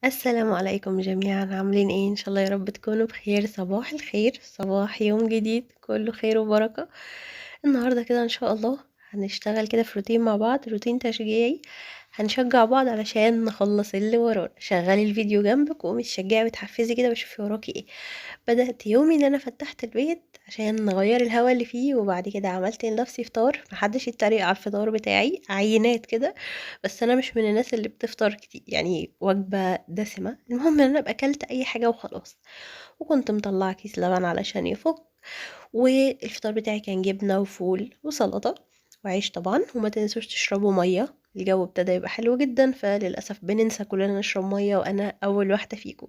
السلام عليكم جميعًا، عاملين إيه؟ إن شاء الله يا رب تكونوا بخير. صباح الخير، صباح يوم جديد كله خير وبركة. النهاردة كده إن شاء الله هنشتغل كده في روتين مع بعض، روتين تشجيعي، هنشجع بعض علشان نخلص اللي ورانا. شغلي الفيديو جنبك وقومي تشجعي وتحفزي كده وشوفي وراكي إيه. بدأت يومي إن أنا فتحت البيت عشان نغير الهوا اللي فيه، وبعد كده عملت لنفسي فطار، محدش يتريق على الفطار بتاعي، عينات كده، بس أنا مش من الناس اللي بتفطر كتير، يعني وجبة دسمة، المهم إن أنا أبقى أكلت أي حاجة وخلاص. وكنت مطلعة كيس لبن علشان يفك، والفطار بتاعي كان جبنة وفول وسلطة وعيش طبعا. وما تنسوش تشربوا مية، الجو ابتدى يبقى حلو جدا، فللأسف بننسى كلنا نشرب مية، وأنا أول واحدة فيكم.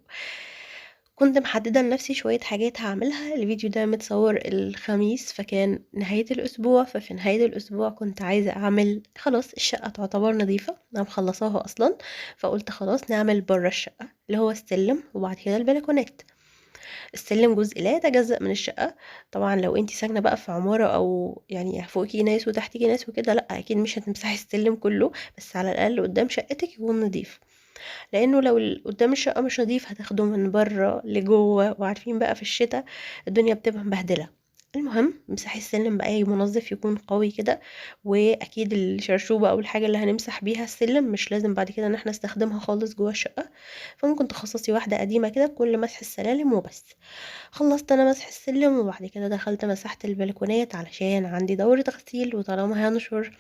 كنت محددة لنفسي شوية حاجات هعملها. الفيديو ده متصور الخميس، فكان نهاية الأسبوع، ففي نهاية الأسبوع كنت عايزة أعمل خلاص الشقة تعتبر نظيفة، أنا مخلصاها أصلا، فقلت خلاص نعمل برا الشقة اللي هو السلم وبعد كده البلكونات. السلم جزء لا يتجزأ من الشقة، طبعا لو انتي ساكنة بقى في عمارة أو فوقيكي ناس وتحتيكي ناس وكده، لأ أكيد مش هتمسحي السلم كله، بس على الأقل قدام شقتك يكون نظيف، لأنه لو قدام الشقة مش نظيف هتاخده من بره لجوه، وعارفين بقى في الشتاء الدنيا بتبقى مبهدلة. المهم امسحي السلم بأي منظف يكون قوي كده، وأكيد الشرشوبة أو الحاجة اللي هنمسح بيها السلم مش لازم بعد كده إن احنا نستخدمها خالص جوه الشقة، فممكن تخصصي واحدة قديمة كده كل مسح السلالم وبس. خلصت أنا مسح السلم، وبعد كده دخلت مسحت البلكونات علشان عندي دورة غسيل، وطالما هنشر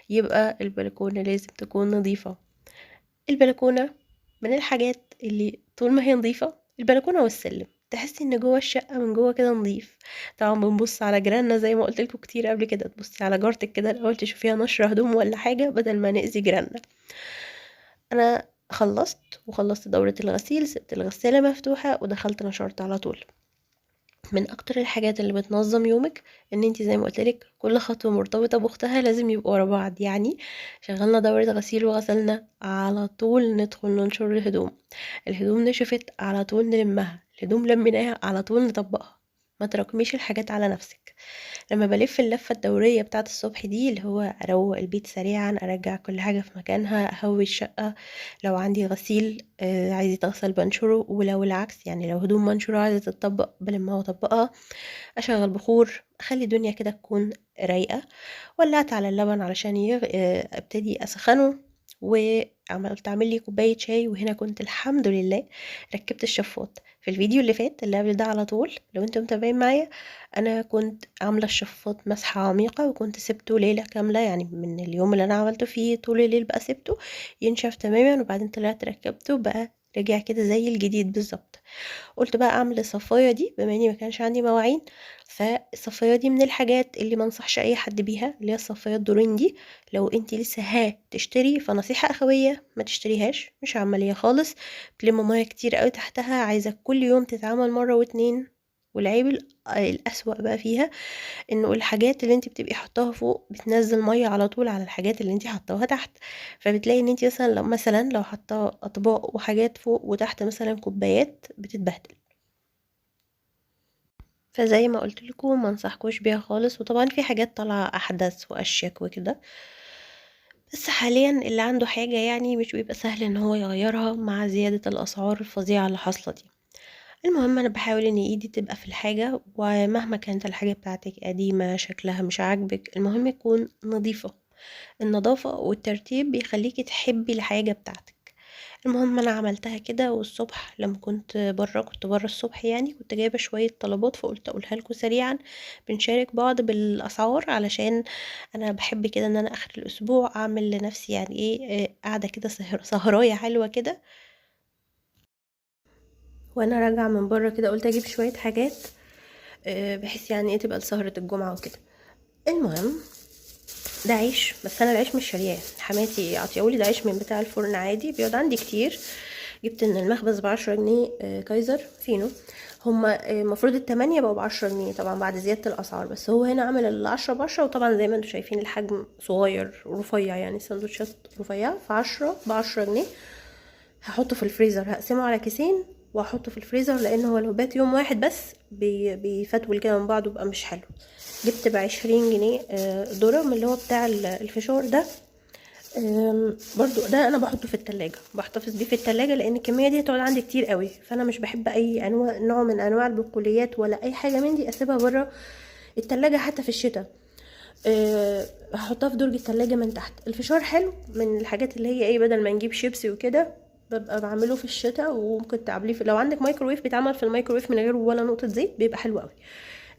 يبقى البلكونة لازم تكون نظيفة. البلكونة من الحاجات اللي طول ما هي نظيفة، البلكونة والسلم، تحسي ان جوه الشقة من جوه كده نظيف. طبعا بنبص على جيراننا زي ما قلت لكم كتير قبل كده، تبصي على جارتك كده الاول تشوفيها نشره هدوم ولا حاجة بدل ما نأذي جيراننا. انا خلصت وخلصت دورة الغسيل، سبت الغسالة مفتوحة ودخلت نشرت على طول. من اكتر الحاجات اللي بتنظم يومك ان انتي زي ما قلت لك كل خطوة مرتبطة باختها لازم يبقوا ورا بعض، يعني شغلنا دورة غسيل وغسلنا على طول ندخل ننشر الهدوم، الهدوم نشفت على طول نلمها، الهدوم لميناها على طول نطبقها. ما تراكميش الحاجات على نفسك. لما بلف اللفة الدورية بتاعة الصبح دي اللي هو اروق البيت سريعا، ارجع كل حاجة في مكانها، اهوي الشقة، لو عندي غسيل، عايز يتغسل بنشره، ولو العكس يعني لو هدوم منشورة عايزة تتطبق بلمها واطبقها، اشغل بخور، اخلي الدنيا كده تكون رايقة. ولعت على اللبن علشان ابتدي اسخنه، وعملت اعمل لي كوباية شاي. وهنا كنت الحمد لله ركبت الشفاط. في الفيديو اللي فات اللي قبل ده على طول لو انتم متابعين معايا، انا كنت عامله الشفاط مسحه عميقة، وكنت سبته ليلة كاملة، يعني من اليوم اللي انا عملته فيه طول الليل بقى سبته ينشف تماما، وبعدين طلعت ركبته بقى رجع كده زي الجديد بالظبط. قلت بقى اعمل الصفايه دي بما اني ما كانش عندي مواعين، فالصفايه دي من الحاجات اللي ما انصحش اي حد بيها، اللي هي الصفايه الدورين دي. لو انتي لسه هتشتري فنصيحه اخويه ما تشتريهاش، مش عملية خالص، بتلم مية كتير قوي تحتها، عايزه كل يوم تتعمل مرة واتنين. والعيب الاسوأ بقى فيها انه الحاجات اللي انتي بتبقي حطاها فوق بتنزل مية على طول على الحاجات اللي انتي حطاها تحت، فبتلاقي ان انتي مثلا لو حاطه اطباق وحاجات فوق وتحت مثلا كوبايات بتتبهدل. فزي ما قلت لكم ما انصحكوش بيها خالص. وطبعا في حاجات طالعه احدث واشيك وكده، بس حاليا اللي عنده حاجة مش بيبقى سهل ان هو يغيرها مع زيادة الاسعار الفظيعة اللي حاصله دي. المهم انا بحاول ان ايدي تبقى في الحاجة، ومهما كانت الحاجة بتاعتك قديمة شكلها مش عاجبك، المهم يكون نظيفة. النظافة والترتيب بيخليكي تحبي الحاجة بتاعتك. المهم انا عملتها كده. والصبح لما كنت بره، كنت بره الصبح كنت جايبه شوية طلبات، فقلت اقولها لكم سريعا، بنشارك بعض بالاسعار علشان انا بحب كده ان انا اخر الاسبوع اعمل لنفسي قاعدة كده سهرايه حلوة كده. وانا راجعه من بره كده قلت اجيب شوية حاجات، بحيث تبقى لسهره الجمعة وكده. المهم ده عيش، بس انا العيش مش شارياه، حماتي عطيهولي، ده عيش من بتاع الفرن عادي بيقعد عندي كتير. جبت من المخبز ب10 جنيه، كايزر فينو، هما، المفروض التمانية بقوا ب10 جنيه طبعا بعد زيادة الأسعار، بس هو هنا عمل ال10 ب10. وطبعا زي ما انتم شايفين الحجم صغير رفيع، يعني سندوتشات رفيعة، ف10 ب10 جنيه. هحطه في الفريزر، هقسمه على كيسين واحطه في الفريزر، لان هو لو بات يوم واحد بس بيفتول كده من بعضه وبقى مش حلو. جبت ب20 جنيه، ذرة من اللي هو بتاع الفشار ده، برضو ده انا بحطه في التلاجة، بحتفظ بيه في التلاجة لان الكمية دي هتقعد عندي كتير قوي، فانا مش بحب اي نوع من انواع البقوليات ولا اي حاجة من دي اسيبها بره التلاجة حتى في الشتاء. هحطها في درج التلاجة من تحت. الفشار حلو من الحاجات اللي هي ايه، بدل ما نجيب شيبسي وكده ببقى بعمله في الشتاء، وممكن تعمليه لو عندك مايكرويف بيتعمل في الميكرويف من غير ولا نقطة زيت، بيبقى حلو قوي.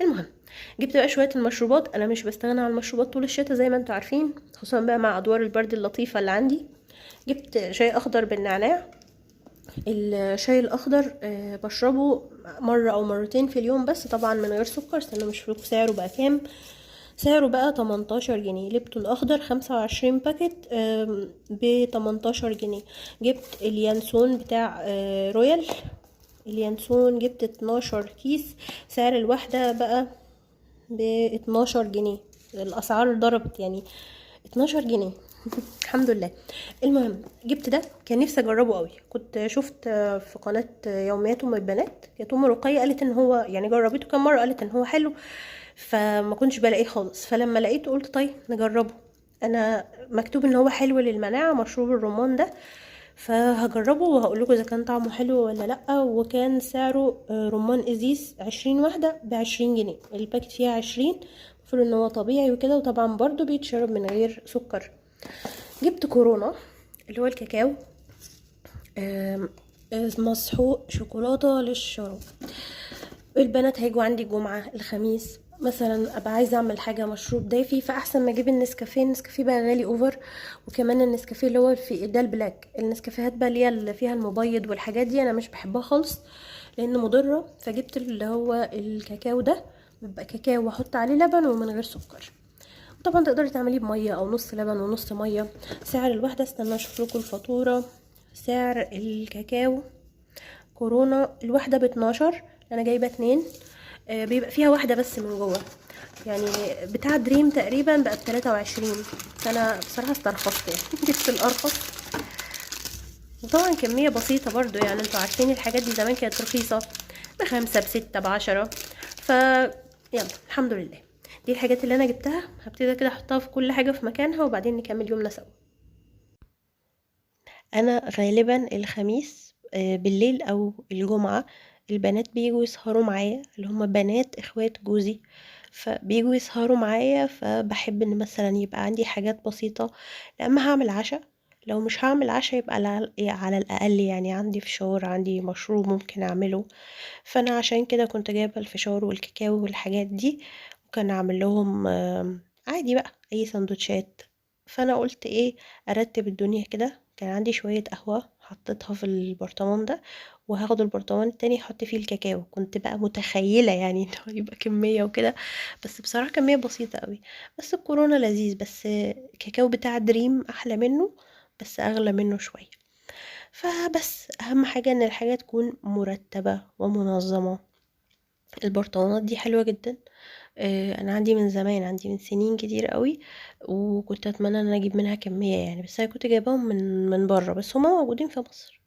المهم جبت بقى شوية المشروبات، انا مش بستغنى عن المشروبات طول الشتاء زي ما انتوا عارفين، خصوصا بقى مع ادوار البرد اللطيفة اللي عندي. جبت شاي اخضر بالنعناع. الشاي الاخضر بشربه مرة او مرتين في اليوم بس، طبعا من غير سكر. استنوا مش فاكره سعره بقى كام، سعره بقى 18 جنيه. لبتون اخضر 25 باكت، ب 18 جنيه. جبت اليانسون بتاع رويال، اليانسون جبت 12 كيس، سعر الواحدة بقى ب 12 جنيه. الاسعار ضربت يعني 12 جنيه الحمد لله. المهم جبت ده، كان نفسي اجربه قوي، كنت شفت في قناة يوميات ام البنات، كانت ام رقية قالت ان هو يعني جربته كام مرة، قالت ان هو حلو، فما كنتش بلاقيه خالص، فلما لقيته قلت طيب نجربه. انا مكتوب ان هو حلو للمناعة مشروب الرمان ده، فهجربه وهقول لكم اذا كان طعمه حلو ولا لا. وكان سعره، رمان ازيز 20 واحدة ب20 جنيه، الباكت فيها 20، المفروض ان هو طبيعي وكده، وطبعا برضو بيتشرب من غير سكر. جبت كورونا اللي هو الكاكاو، مسحوق شوكولاتة للشراب. البنات هيجوا عندي الجمعة الخميس مثلا، ابقى عايزه اعمل حاجة مشروب دافي، فاحسن ما اجيب النسكافيه. النسكافيه بقى غالي over، وكمان النسكافيه اللي هو في ده ال black، النسكافيهات بقى اللي هي اللي فيها المبيض والحاجات دي انا مش بحبها خالص لان مضرة، فجبت اللي هو الكاكاو ده، بيبقى كاكاو واحط عليه لبن ومن غير سكر. طبعا تقدري تعمليه بميه او نص لبن ونص مية. سعر الواحدة، استنى اشوف لكم الفاتورة. سعر الكاكاو كورونا الواحدة ب12، انا جايبه 2، بيبقى فيها واحدة بس من جوه، يعني بتاع دريم تقريبا بقى ب23، فانا بصراحة استرخصت يعني جبت الارخص، وطبعا كمية بسيطة برضو، يعني انتوا عارفين الحاجات دي زمان كانت رخيصة ب5 ب6 ب10، ف يلا الحمد لله. دي الحاجات اللي انا جبتها، هبتدي كده احطها في كل حاجة في مكانها وبعدين نكمل يومنا سوا. انا غالبا الخميس، بالليل او الجمعة البنات بيجوا يسهروا معايا، اللي هم بنات اخوات جوزي، فبيجوا يسهروا معايا، فبحب ان مثلا يبقى عندي حاجات بسيطة، لا اما هعمل عشاء، لو مش هعمل عشاء يبقى على الاقل يعني عندي فشار، عندي مشروب ممكن اعمله. فانا عشان كده كنت جايبه الفشار والكاكاو والحاجات دي، وكان اعمل لهم، عادي بقى اي سندوتشات. فانا قلت ايه، ارتب الدنيا كده. كان عندي شوية قهوة حطيتها في البرطمان ده، وهاخد البرطمان التاني احط فيه الكاكاو. كنت بقى متخيلة يعني انه يبقى كمية وكده، بس بصراحة كمية بسيطة قوي. بس الكورونا لذيذ، بس الكاكاو بتاع دريم احلى منه، بس اغلى منه شوية. فبس اهم حاجة ان الحاجة تكون مرتبة ومنظمة. البرطمانات دي حلوة جدا، انا عندي من زمان، عندي من سنين كتير قوي، وكنت اتمنى ان انا اجيب منها كمية يعني، بس انا كنت جايباهم من بره، بس هما موجودين في مصر.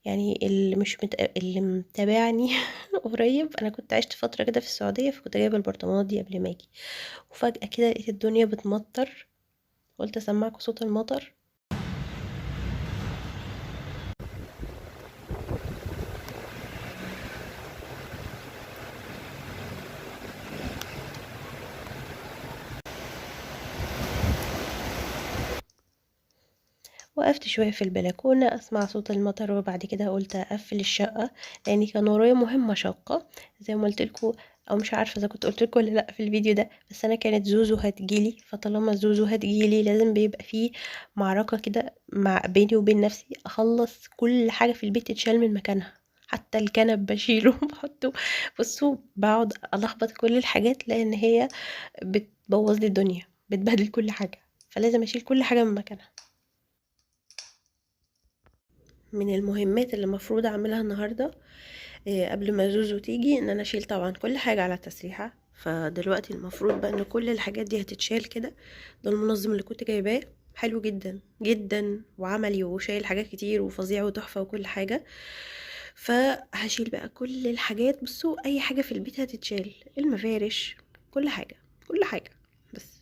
يعني اللي مش اللي متابعني قريب، انا كنت عشت فترة كده في السعودية، فكنت جايبة البرطمانات دي قبل ما اجي، وفجأة كده لقيت الدنيا بتمطر، قلت اسمعكم صوت المطر. وقفت شوية في البلكونة أسمع صوت المطر، وبعد كده قلت أقفل الشقة لأن كان ورايا مهمة شاقة زي ما قلت لكم، أو مش عارفة إذا كنت قلت لكم ولا لأ في الفيديو ده، بس أنا كانت زوزو هتجيلي، فطالما زوزو هتجيلي لازم بيبقى فيه معركة كده مع بيني وبين نفسي، أخلص كل حاجة في البيت تتشال من مكانها، حتى الكنب بشيله وبحطه. بقعد ألخبط كل الحاجات لأن هي بتبوظ لي الدنيا، بتبهدل كل حاجة، فلازم أشيل كل حاجة من مكانها. من المهمات اللي المفروض اعملها النهارده، قبل ما زوزو تيجي، ان انا اشيل طبعا كل حاجة على التسريحه. فدلوقتي المفروض بقى ان كل الحاجات دي هتتشال كده. ده المنظم اللي كنت جايباه، حلو جدا جدا وعملي وشايل حاجات كتير وفظيع وتحفه وكل حاجة. فهشيل بقى كل الحاجات. اي حاجة في البيت هتتشال، المفارش، كل حاجة، كل حاجة. بس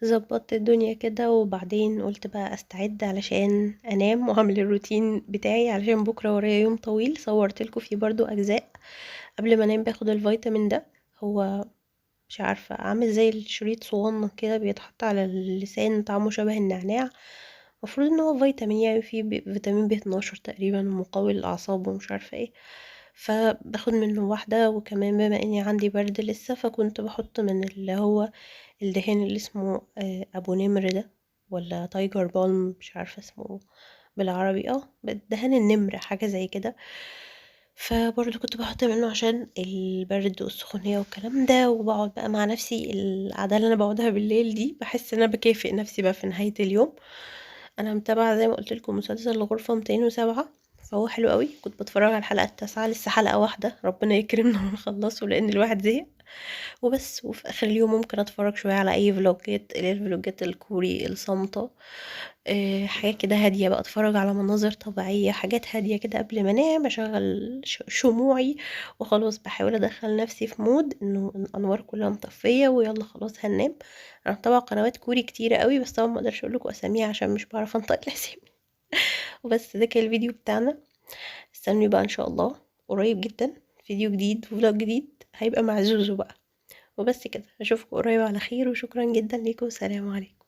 ظبطت الدنيا كده، وبعدين قلت بقى استعد علشان انام واعمل الروتين بتاعي علشان بكره ورايا يوم طويل. صورت لكم فيه برضو اجزاء. قبل ما انام باخد الفيتامين ده، هو مش عارفه عامل زي الشريط صغنن كده بيتحط على اللسان، طعمه شبه النعناع، المفروض ان هو فيتامين يعني فيه فيتامين بي 12 تقريبا، ومقوي للاعصاب ومش عارفه ايه، فباخد منه واحدة. وكمان بما اني عندي برد لسه، فكنت بحط من اللي هو الدهان اللي اسمه ابو نمر ده، ولا tiger balm، مش عارفه اسمه بالعربي، دهان النمر حاجة زي كده، فبرضه كنت بحط منه عشان البرد والسخونيه والكلام ده. وبقعد بقى مع نفسي القعدة اللي انا بقعدها بالليل دي، بحس ان انا بكافئ نفسي بقى في نهاية اليوم. انا متابعه زي ما قلت لكم مسلسل الغرفة 207، فهو حلو قوي، كنت بتفرج على الحلقة 9، لسه حلقة واحدة ربنا يكرمنا ونخلصه لان الواحد زهق وبس. وفي اخر اليوم ممكن اتفرج شوية على اي فلوجات، اللي هي الفلوجات الكوري الصامته، حاجات كده هادية بقى، اتفرج على مناظر طبيعية، حاجات هادية كده قبل ما انام، اشغل شموعي وخلاص. بحاول ادخل نفسي في mood انه الانوار كلها مطفيه ويلا خلاص هننام. انا طبعا قنوات كوري كتيرة قوي، بس طبعا ما اقدرش اقول لكم اساميها عشان مش بعرف انطق الاسامي. وبس ده كان الفيديو بتاعنا، استنوني بقى ان شاء الله قريب جدا فيديو جديد و vlog جديد هيبقى مع زوزو بقى. وبس كده، اشوفكم قريب على خير، وشكرا جدا ليكم، والسلام عليكم.